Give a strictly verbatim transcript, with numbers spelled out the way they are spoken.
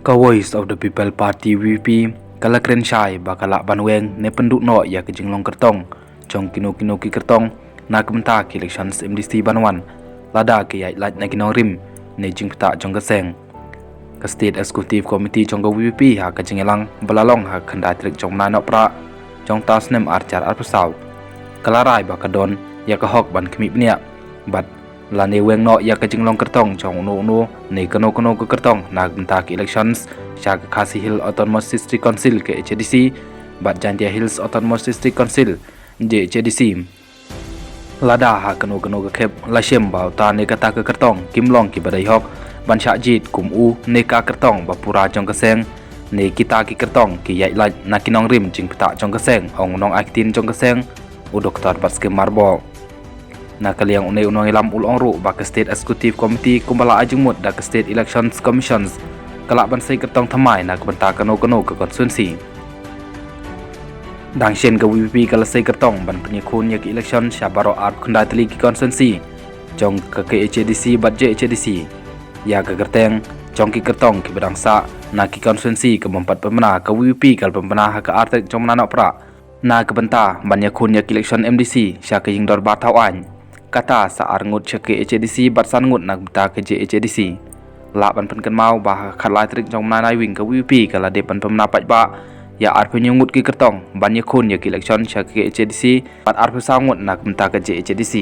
Ka Voice of the People Party, V P P, ka la kren shai ba ka lah ban weng ne pynduh noh ïa ka jinglong kyrtong jong kino kino ki kyrtong na ka bynta ki elections M D C ban wan, lada ki ïaid lait na ki nongrim ne jingpyntah jong ka seng. Ka State Executive Committee jong ka V P P ha ka jingïalang ba la long ha ka khyndai tarik jong u bnai Nohprah jong u snem ar hajar arphew saw, ka la rai ba ka don ïa ka hok ban khmih bniah bad lane weng noh ïa ka jinglong kyrtong jong uno uno ne kano kano ka kyrtong na ka bynta ki elections sha ka Khasi Hills Autonomous District Council, K H A D C, bad Jaintia Hills Autonomous District Council, J H A D C. Lada ha kano kano ka khep la shem ba uta ne kata ka kyrtong kim long kiba dei hok ban shah jied kum u ne ka kyrtong ba pura jong ka seng ne kita ki kyrtong ki ïaid lait na ki nongrim jingpyntah jong ka seng, ong u nongai ktien jong ka seng, u Doktor Batskhem Myrboh. Na ka liang une u nongïalam u la ong ruh ba ka State Executive Committee kumba la ai jingmut da ka State Elections Commissions ka lah ban sei kyrtong thymmai na ka bynta kano kano ka constituency. Dang shen ka V P P ka la sei kyrtong ban pynïakhun ïa ka election sha baroh arphew khyndai tylli ki constituency jong ka K H A D C bad J H A D C. Ïa ka kyrteng jong ki kyrtong kiba dang sah na ki constituency ka bym pat pynbna, ka V P P ka la pynbna ha ka ar tarik jong u bnai Nohprah na ka bynta ban ïakhun ïa ka election M D C sha ka ïing dorbar thaw aiñ. Kata sa ar ngut sha ka K H A D C bad san ngut na ka bynta ka J H A D C. Lah ban pynkynmaw ba ha ka khatlai tarik jong u bnai Naiwieng ka V P P ka la dep ban pynbna paidbah ïa arphew hynñiew ngut ki kyrtong ban ïakhun ïa ka election sha ka K H A D C bad arphew saw ngut na ka bynta ka J H A D C.